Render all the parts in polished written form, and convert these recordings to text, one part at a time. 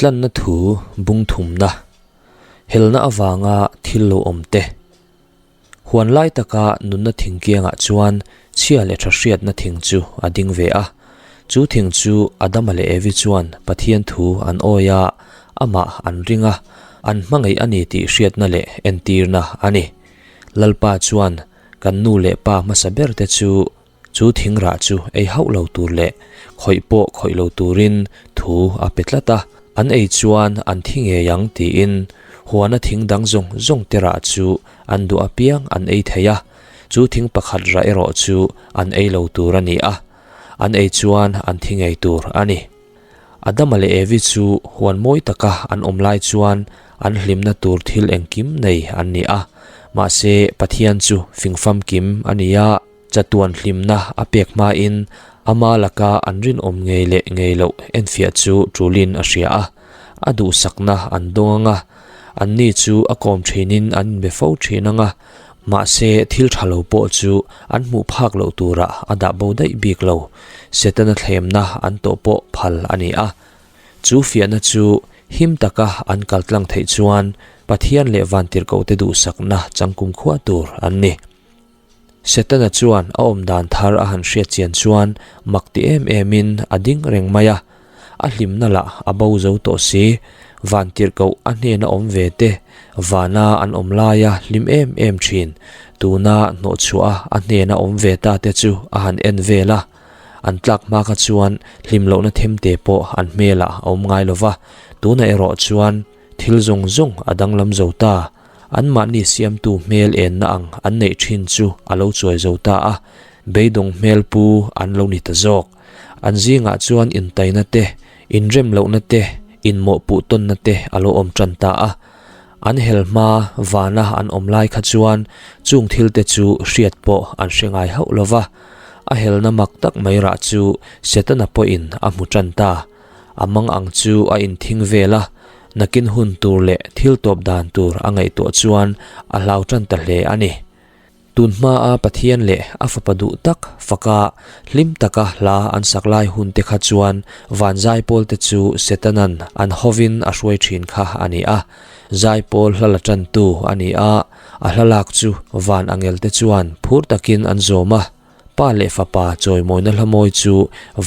Tlanna thu bung thumna, helna avanga thil lo awm te. Huan lai taka nunna thing kiangah chuan chhia leh tha hriatna thing chu a ding ve a. Chu thing chu Adama leh Evi chuan Pathian thu an awi a, amah an ring a, an hmangaih a ni tih hriatna leh entirna a ni. Lalpa chuan kan nu leh pa hmasa berte chu Chu thing rah chu ei hauh lo tur leh khawih pawh khawih lo turin thu a pe tlat a, an ei chuan an thi ngei ang tiin huana thing dang zawng zawng te rah chu an duh apiang an ei thei a, chu thing pakhat rah erawh chu an ei lo tur a ni a, an ei chuan an thi ngei tur a ni. Adama leh Evi chu huan mawi taka an awm lai chuan an hlimna tur thil engkim nei an ni a, mahse Pathian chu fingfamkim a ni a, Chatuan hlimna a pek hmain ama laka an rinawm ngei leh ngei loh enfiah chu tulin a hria a, a duhsakna an dawng ang a, anni chu a kawm thinin an inbe fo thin ang a, mahse thil tha lo pawh chu an hmuh phak loh turah a dah bo daih bik lo. Setana thlemna an tawh pawh phal a ni a. Chu fiahna chu him taka an kal tlang theih chuan Pathian leh Vantirhkohte duhsakna changkum khuah tur an ni. Setana chuan a awm dan thar a han hriat chian chuan mak ti em emin a ding reng mai a, a hlimna lah a bo zo tawh si. Vantirhkoh a hnena awm ve te, vana an awm laia hlim em em thin, tuna hnawhchhuah a hnena awm ve ta te chu a han en vel a. An tlak hma kha chuan hlim lohna themte pawh an hmelah a awm ngai lo va, tunah erawh chuan thil zawng zawng a danglam zo ta. Anmahni siamtu hmel enna ang an neih thin chu a lo chuai zo ta a, beidawng hmel pu an lo ni ta zawk. An zingah chuan intaina te, inrem lohna te, inmawhpuh tawnna te a lo awm tan ta a. An hel hma vana an awm lai kha chuan chung thil te chu hriat pawh an hre ngai hauh lo va. A helna mak tak mai rah chu Setana pawhin a hmu tan ta. A mang ang chu a inthing vel a, nakin hun tur leh thil tawp dan tur a ngaihtuah chuan a hlau tan ta hle a ni. Tun hmaa Pathian leh a fapa duh tak faka hlim taka hla an sak lai hun te kha chuan van zaipawl te chu Setanan an hovin a hruai thin kha a ni a. Zaipawl hla la tantu a ni a, a hla lak chu van angel te chuan phur takin an zawm a. Pa leh fapa chawimawina hla mawi chu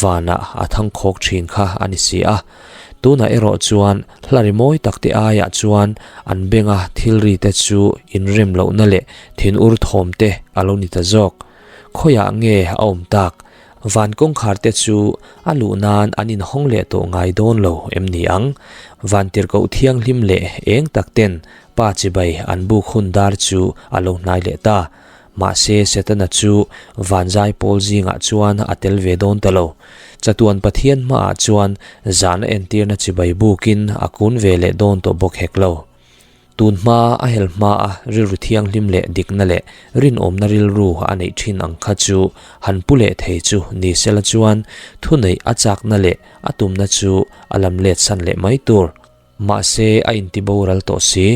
vanah a thangkhawk thin kha a ni si a. Tunah erawh chuan hla ri mawi tak te aiah chuan an benga thil ri te chu inrem lohna leh thinur thawm te a lo ni ta zawk. Khawiah nge a awm tak? Van kawngkhar te chu a luh nan an inhawng leh tawh ngai dawn lo em ni ang? Van tirhkoh thianghlim leh eng tak ten pa chibai an buk hun dar chu a lo hnai leh ta. Mahse, Setana chu van zaipawl zingah chuan a tel ve dawn ta lo. Chatuan Pathian hmaah chuan zahna entirna chibai bukin a kun ve leh dawn tawh bawk hek lo. Tun hma a hel hmaa rilru thianghlim leh dikna leh rinawmna rilru a neih thin ang kha chu han pu leh thei chu ni sela chuan thuneih a chakna leh a tumna chu a lam let san leh mai tur. Mahse, a intiboral tawh si.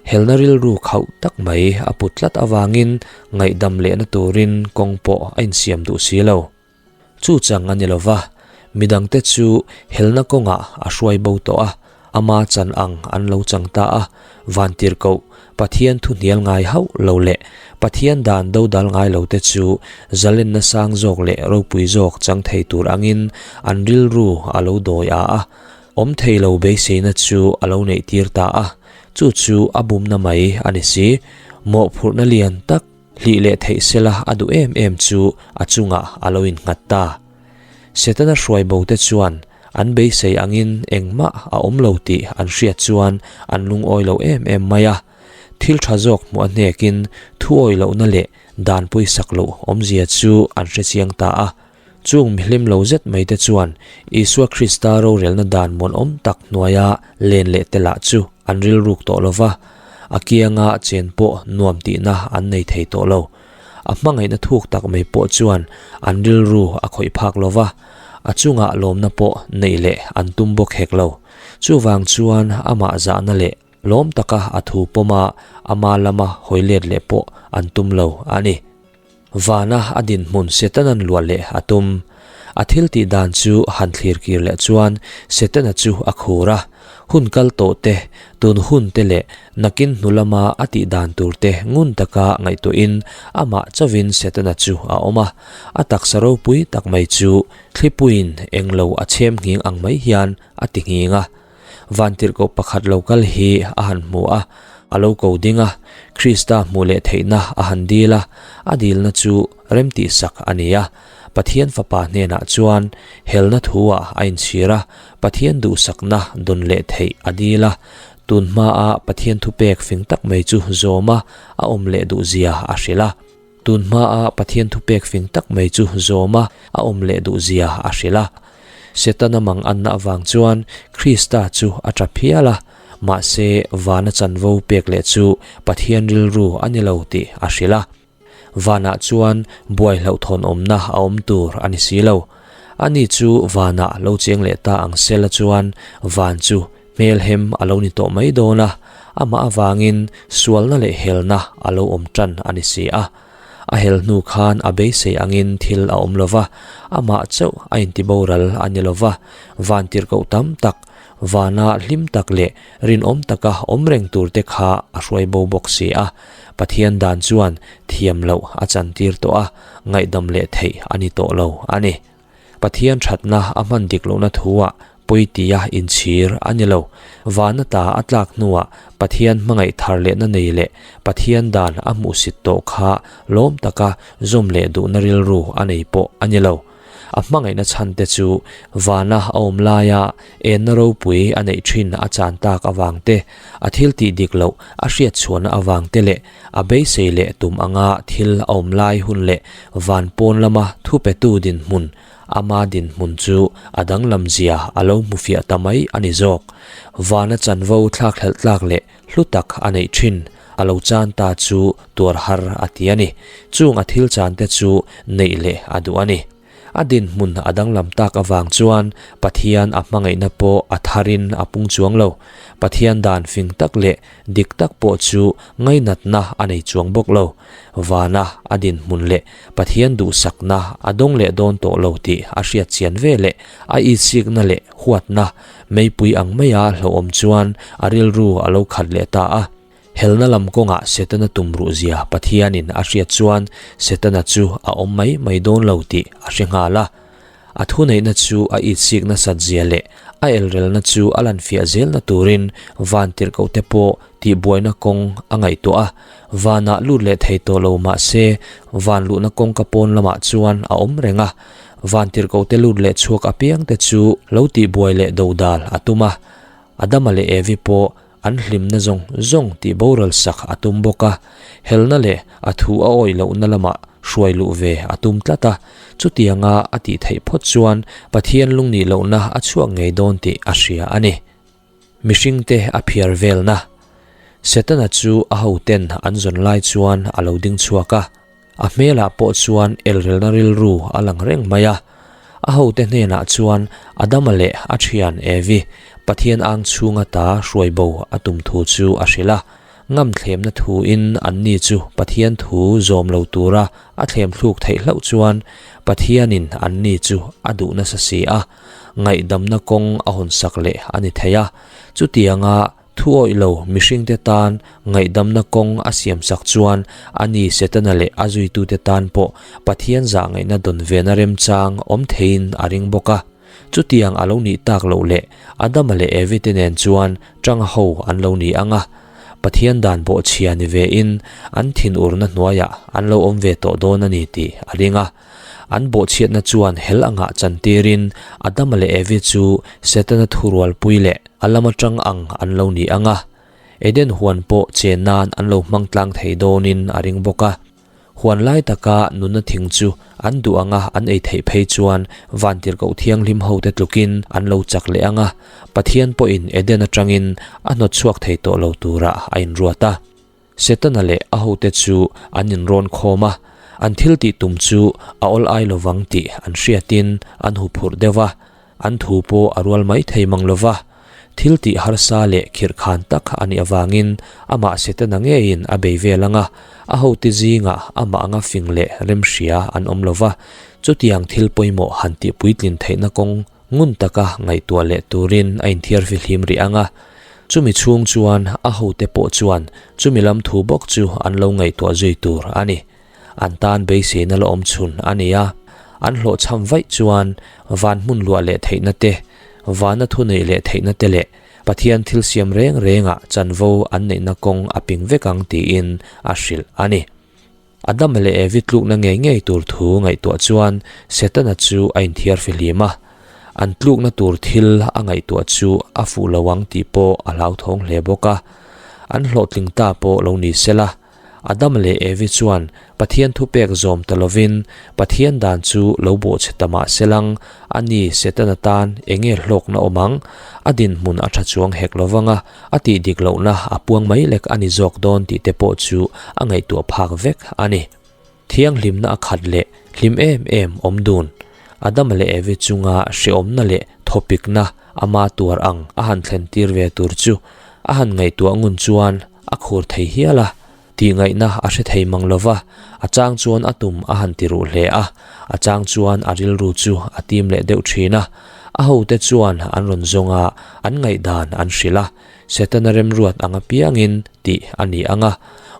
Helna rilru khauh tak mai a put tlat avangin ngaihdam lehna turin kawng pawh a insiam duh si lo. Chu chang a ni lo va, midangte chu helna kawngah a hruai bo tawh a, ama chan ang an lo chang ta a, vantirhkoh, Pathian thu hnial ngai hauh lo leh Pathian dan dodal ngai lo te chu zalenna sang zawk leh ropui zawk chang thei tur angin an rilru a lo dawi a a. Awm thei lo beiseina chu a lo neih tir ta a, chu chu a bumna mai a ni si. Mawhphurhna lian tak hlih leh theih sela a duh em em chu a chungah a lo innghat ta. Setana hruai bo te chuan an beisei angin engmah a awm lo tih an hriat chuan an lungawi lo em em mai a. Thil tha zawk hmuh a hnekin thuawi lohna leh dan pawisak loh awmzia chu an hrechiang ta a. Chung mihlim lo zet mai te chuan Isua Krista rorelna dan muanawm tak hnuaia len leh te lah chu an rilruk tawh lo va, a kianga chen pawh nuam tihna an nei thei tawh lo. A hmangaihna thuk tak mai pawh chuan an rilru a khawih phak lo va, a chungah lawmna pawh neih leh an tum bawk hek lo. Chuvang chuan amah zahna leh lawm taka a thu pawma ama lama hawi let leh pawh an tum lo a ni. Vana a dinhmun Setanan luah leh a tum. A thil tih dan chu han thlir kir leh chuan Setana chu a khur a. Hun kal tawh te, tun hun te leh nakin hnu lama a tih dan tur te ngun taka ngaihtuahin amah chauhin Setana chu a awm a. A taksa ropui tak mai chu thlipuiin englo a chhem nghing ang mai hian a ti nghing a. Vantirhkoh pakhat lo kal hi a han hmu a, a lo ko ding a, Krista hmuh leh theihna a han dil a, a dilna chu remtihsak a ni a. Pathian Fapa hnenah chuan helna thu-ah a inchhir a, Pathian duhsakna dawn leh theih a dil a, tun hmaa Pathian thupek fing tak mai chu zawma a awm leh duhzia a hrilh a. Tun hmaa Pathian thupek fing tak mai chu zawma a awm leh duhzia a hrilh a. Setana mang anna avang chuan Krista chu a tap hial a, mahse vana chanvo pek leh chu Pathian rilru a ni lo tih a hrilh a. Vanah chuan buai hlauhthawn awmna a awm tur a ni si lo. Ani chu vanah lo cheng leh ta ang sela chuan van chu Hmelhem a lo ni tawh mai dawn a, amah avangin sualna leh helna a lo awm tan a ni si a. A hel hnu khan a beisei angin thil a awm lo va, amah chauh a intiboral a ni lo va, vantirhkoh tam tak, vana hlim tak leh rinawm taka awm reng turte kha a hruai bo bawk si a. Pathian dan chuan thiam loh a chantir tawh a, ngaihdam leh theih a ni tawh lo a ni. Pathian thatna a hman dik lohna thu-ah pawitia inchhir a ni lo. Vana ta a tlak hnuah Pathian hmangaih thar lehna nei leh Pathian dan a hmuhsit tawh kha lawm taka zawm leh duhna rilru a nei pawh a ni lo. A hmangaihna chhante chu vana a awm laia enna ropui a neih thin a chan tak avang te, a thil tih dik loh a hriatchhuahna avang te leh A beisei leh tum anga thil a awm lai hun leh van pawn lama thupetu dinhmun, ama dinhmun chu a danglam zia a lo hmu fiah ta mai a ni zawk. Vana chanvo thlakhlelh tlak leh hlu tak a neih thin a lo chan ta chu tuar har a ti a ni. Chung a thil chan te chu neih leh a duh a ni. A dinhmun a danglam tak avang chuan Pathian a hmangaihna pawh a tharin a pung chuang lo. Pathian dan fing tak leh dik tak pawh chu ngainatna a nei chuang bawk lo. Vana a dinhmun leh Pathian duhsakna a dawng leh dawn tawh lo tih a hriat chian ve leh a itsikna leh huatna meipui ang maia hlauhawm chuan a rilru a lo khat leh ta a. Helna lam kawngah Setana tum ruhzia Pathianin a hriat chuan Setana chu a awm mai mai dawn lo tih a hre nghal a. A thuneihna chu a itsik nasat zia leh a elrelna chu a lanfiah zelna turin van tirhkohte pawh tihbuaina kawng a ngaihtuah a. Vanah lut leh thei tawh lo mah se van luhna kawngka pawn lamah chuan a awm reng a. Van tirhkohte lut leh chhuak apiangte chu lo tihbuai leh dodal a tum a. Adama leh Evi pawh An hlimna zawng zawng tih boral sak a tum bawk a, helna leh a thu a awih lohna lamah hruai luh ve a tum tlat a, chutianga a tih theih phawt chuan Pathian lungnih lohna a chhuak ngei dawn tih a hria a ni. Mihringte a phiar velna. Setana chu a hoten an zawn lai chuan a lo ding chhuak a. A hmelah pawh chuan elrelna rilru a lang reng mai a. A hote hnenah chuan Adama leh a thian Evi, Pathian ang chhunga ta hruai bo a tum thu chu a hrilh a. Ngam thlemna thuin anni chu Pathian thu zawm lo tura a thlem thluk theih hlauh chuan Pathianin anni chu a duh nasa si a, ngaihdamna kawng a hawnsak leh a ni thei a. Chutianga Thu awih lo mihringte tan ngaihdamna kawng a siamsak chuan a ni Setana leh a zuitute tan pawh Pathian zahngaihna dawn vena remchang awm theiin a ring bawk a. Chutiang a lo nih tak loh leh Adama leh Evi te nen chuan tang ho an lo ni ang a. Pathian dan bawhchhia ni vein an thinurna hnuaiah an lo awm ve tawh dawn a ni tih a ring a. An bawhchhiatna chuan hel angah chantirin Adama leh Evi chu Setana thurualpui leh a lama tang ang an lo ni ang a. Eden huan pawh chen nan an lo hmang tlang thei dawnin a ring bawk a. Huan lai taka nunna thing chu an duh anga an ei theih phei chuan vantirhkoh thianghlim hote tlukin an lo chak leh ang a, Pathian pawhin Eden atangin a hnawtchhuak thei tawh lo turah a inruat a. Setana leh a hote chu an inrawn khawm a, an thil tih tum chu a awl ai lovang tih an hriatin an huphurh deuh a, an thu pawh a rual mai thei mang lova. Thil tih harsa leh khirhkhan tak a nih avangin amah Setana ngeiin a bei vel ang a, a hote zingah amah anga fing leh remhria an awm lova. Chutiang thil pawimawh han tih puitlin theihna kawng ngun taka ngaihtuah leh turin a inthiar fihlim rih ang a. Chumi chhung chuan a hote pawh chuan chumi lam thu bawk chu an lo ngaihtuah zui tur a ni. An tan beiseina la awm chhun a ni a, an hlawhchham vaih chuan van hmun luah leh theihna te, vana thuneih leh theihna te leh Pathian thil siam reng rengah chanvo an neihna kawng a ping vek ang tiin a hrilh a ni. Adama leh Evi tlukna ngei ngei tur thu ngaihtuah chuan Setana chu a inthiar fihlim a, an tlukna tur thil a ngaihtuah chu a fuh lo ang tih pawh a hlauthawng hle bawk a. An hlawhtling ta pawh lo ni sela, Adama leh Evi chuan Pathian thupek zawm ta lovin Pathian dan chu lo bawhchhe ta mah selang, a ni Setana tan eng nge hlawkna awm ang? A dinhmun a tha chuang hek lovang a, a tih dik lohna a puang mai lek a ni zawk dawn tih te pawh chu a ngaihtuah phak vek a ni. Thianghlimna a khat leh hlim em em awm dun. Adama leh Evi chunga hrehawmna leh thawpikna ama tuar ang a han thlen tir ve tur chu a han ngaihtuah ngun chuan a khur thei hial a, tihngaihna a hre thei mang lo va, a chang chuan a tum a han ti ruh hle a, a chang chuan a rilru chu a tim leh deuh thin a. A hote chuan an rawn zawng a, an ngaihdan an hrilh a, Setana remruat ang apiangin tih a ni ang a,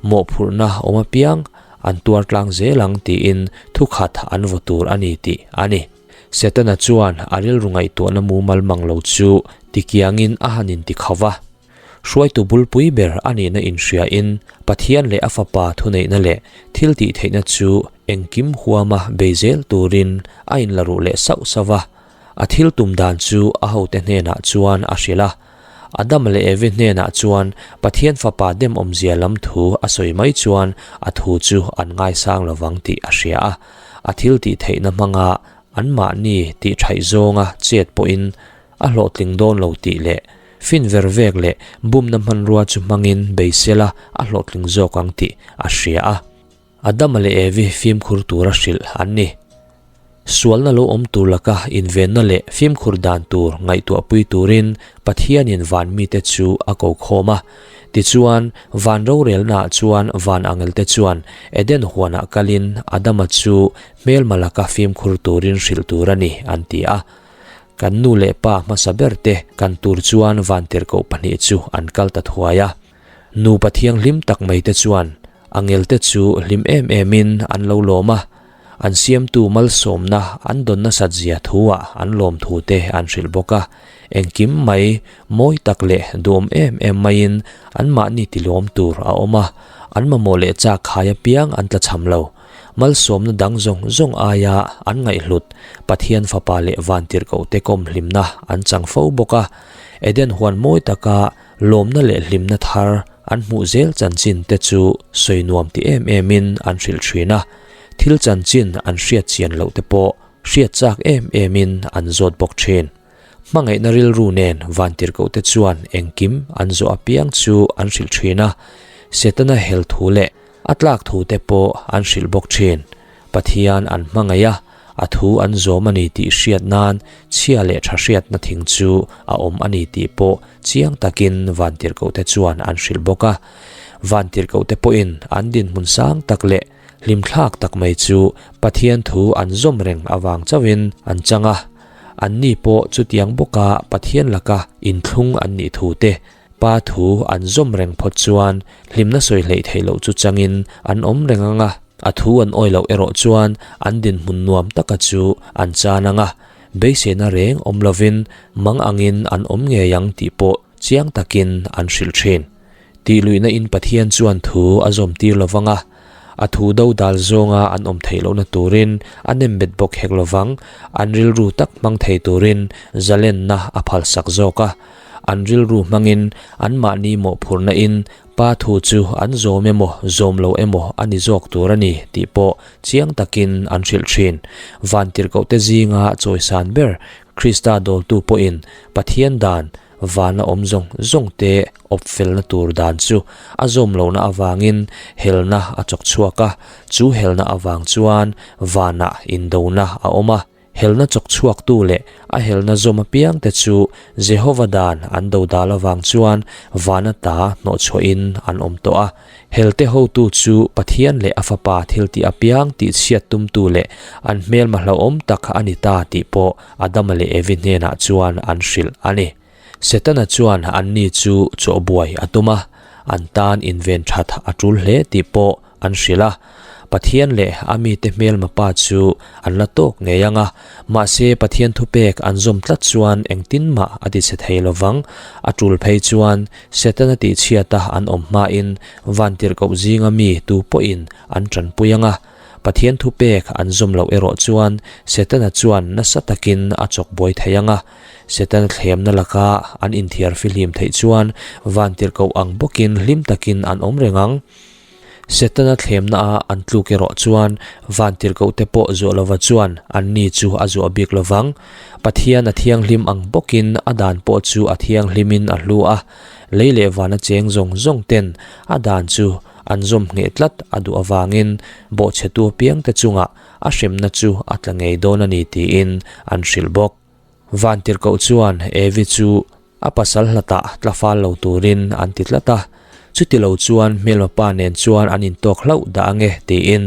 mawhphurhna awm apiang an tuar tlang zel ang tiin thukhat an vaw tur a ni tih a ni. Setana chuan a rilru ngaihtuahna mumal mang lo chu tikiangin a han intikhau va. Hruaitu bulpui ber a nihna inhriain Pathian leh a Fapa thuneihna leh thil tihtheihna chu engkim huama bei zel turin a inla ruh leh sauh sauh va. A thil tum dan chu a hote hnenah chuan a hrilh a. Adama leh Evi hnenah chuan Pathian Fapa demawmzia lam thu a sawi mai chuan a thu chu an ngaisang lovang tih a hria a. A thil tihtheihna hmanga anmahni tihṭhaih zawnga chet pawhin a hlawhtling dawn lo tih leh fin ver vek leh bumna hmanrua chu hmangin beisela a hlawhtling zawk ang tih a hria a. Adama leh Evi fimkhur tura hrilh an ni. Sualna lo awm tur laka invenna leh fimkhur dan tur ngaihtuahpui turin Pathianin van mite chu a ko khawm a. Tichuan, van rorelnaah chuan van angelte chuan Eden huanah kalin Adama chu hmelma laka fimkhur turin hrilh tur a ni an ti a. Kan nu leh pa hmasa berte kan tur chuan vantirhkoh pahnih chu an kal ta thuai a. Nupa thianghlim tak mai te chuan angelte chu hlim em emin an lo lawm a, an siamtu malsawmna an dawn nasat zia thuah an lawm thu te an hrilh bawk a. Engkim mai mawi tak leh duhawm em em maiin anmahni tilawm tur a awm a, an mamawh leh chak khai apiang an tlachham lo. Malsawmna dang zawng zawng aia an ngaihhlut Pathian Fapa leh Vantirhkohte kawm hlimna an chang fo bawk a. Eden huan mawi taka lawmna leh hlimna thar an hmuh zel chanchin te chu sawi nuam ti em emin an hrilh thin a. Thil chanchin an hriat chian loh te pawh hriat chak em emin an zawt bawk thin. Hmangaihna rilru nen Vantirhkohte chuan engkim an zawh apiang chu an hrilh thin a. Setana hel thu leh A tlak thu te pawh an hrilh bawk thin. Pathian an hmangaih a, a thu an zawm a ni tih hriat nan chhia leh tha hriatna thing chu a awm a ni tih pawh chiang takin Vantirhkohte chuan an hrilh bawk a. Vantirhkohte pawhin an dinhmun sang tak leh hlimthlak tak mai chu Pathian thu an zawm reng avang chauhin an chang a. Anni pawh chutiang bawka Pathian laka inthlung an nih thu te Pa thu an zawm reng phawt chuan hlimna sawi hleih theih loh chu changin an awm reng ang a, a thu an awi loh erawh chuan an dinhmun nuam taka chu an chan ang a, beiseina reng awm lovin mang angin an awm ngei ang tih pawh chiang takin an hrilh thin. Tihluihna in Pathian chuan thu a zawm tir lo vang a, a thu do dal zawnga an awm theih lohna turin a nem bet bawk hek lo vang, an rilru tak hmang thei turin zalenna a phalsak zawk a. An rilru hmangin anmahni mawhphurhna in Pa thu chu an zawm emaw zawm lo emaw a ni zawk tur a ni tih pawh chiang takin an hrilh thin. Vantirhkohte zinga chawisan ber Krista dawltu pawhin Pathian dan vana awm zawng zawngte awp felna tur dan chu a zawm lohna avangin helna a chawk chhuak a, chu helna avang chuan vanah indona a awm a. Helna chawk chhuaktu leh a helna zawm apiangte chu Jehova dan an dodal avang chuan van ata hnawhchhuahin an awm tawh a. Helte hotu chu Pathian leh a Fapa thiltih apiang tihchhiat tumtu leh an hmelma hlauhawm tak a ni ta tih pawh Adama leh Evi hnenah chuan an hrilh a ni. Setana chuan anni chu chawhbuai a tum a, an tan inven that a tul hle tih pawh an hrilh a. Pathian leh a mite hmelma pa chu an la tawk ngei ang a, mahse Pathian thupek an zawm tlat chuan engtin mah a ti chhe thei lo vang. A tul phei chuan Setana tihchhiata an awm hmain vantirhkoh zinga mi tu pawhin an tanpui ang a. Pathian thupek an zawm loh erawh chuan Setana chuan nasa takin a chawk buai thei ang a. Setana thlemna laka an inthiar fihlim theih chuan vantirhkoh ang bawkin hlim takin an awm reng ang. Setana thlemna a an tluk erawh chuan vantirhkohte pawh zuah lova chuan anni chu a zuah bik lovang. Pathian a thianghlim ang bawkin a dan pawh chu a thianghlimin a hlu a, lei leh vana cheng zawng zawng ten a dan chu an zawm ngheh tlat a duh avangin bawhchhetu apiangte chungah a hremna chu a tla ngei dawn a ni tiin an hrilh bawk. Vantirhkoh chuan Evi chu A pasal hlatah tla fal lo turin an ti tlat a, chuti lo chuan hmelma pa nen chuan an intawk hlauh dah ange tiin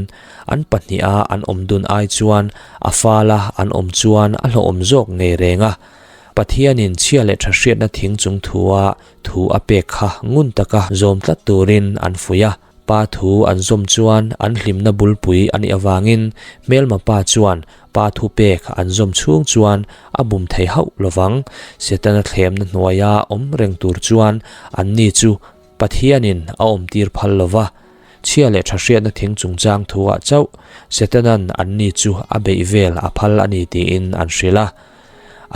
an pahniha an awm dun ai chuan a fala an awm chuan a hlawhawm zawk ngei reng a. Pathianin chhia leh tha hriatna thing chung thua thu a pek kha ngun taka zawm tlat turin an fuih a. Pa thu an zawm chuan an hlimna bulpui a nih avangin hmelma pa chuan pa thu pek an zawm chhung chuan a bum thei hauh lovang. Setana thlemna hnuaia awm reng tur chuan anni chu Pathianin a awmtir phal lova, chhia leh tha hriatna thing chungchang thuah chauh Setanan anni chu a beih vel a phal a ni tiin an hrilh a.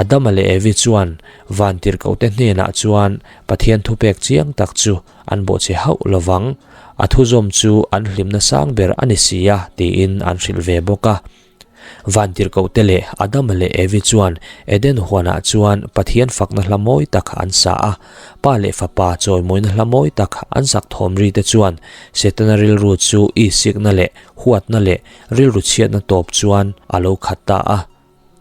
Adama leh Evi chuan vantirhkohte hnenah chuan Pathian thupek chiang tak chu an bawhchhe hauh lovang, a thuzawm chu an hlimna sang ber a ni si a, tiin an hrilh ve bawk a. Vantirhkohte leh Adama leh Evi chuan Eden huanah chuan Pathian fakna hla mawi tak an sa a, Pa leh Fapa chawimawina hla mawi tak an sak thawm ri te chuan Setana rilru chu isikna leh huatna leh rilru chhiatna tawp chuan a lo khat ta a.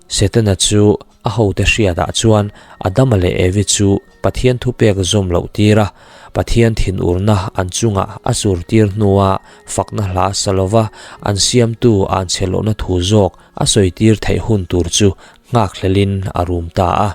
Setana chu a hote hriatah chuan Adama leh Evi chu Pathian thupek zawm loh tir a, Pathian thinurna an chungah a sur tir hnua fakna hla sa lova an siamtu an chhe lohna thu zawk a sawi tir theih hun tur chu nghakhlelin a rum ta a.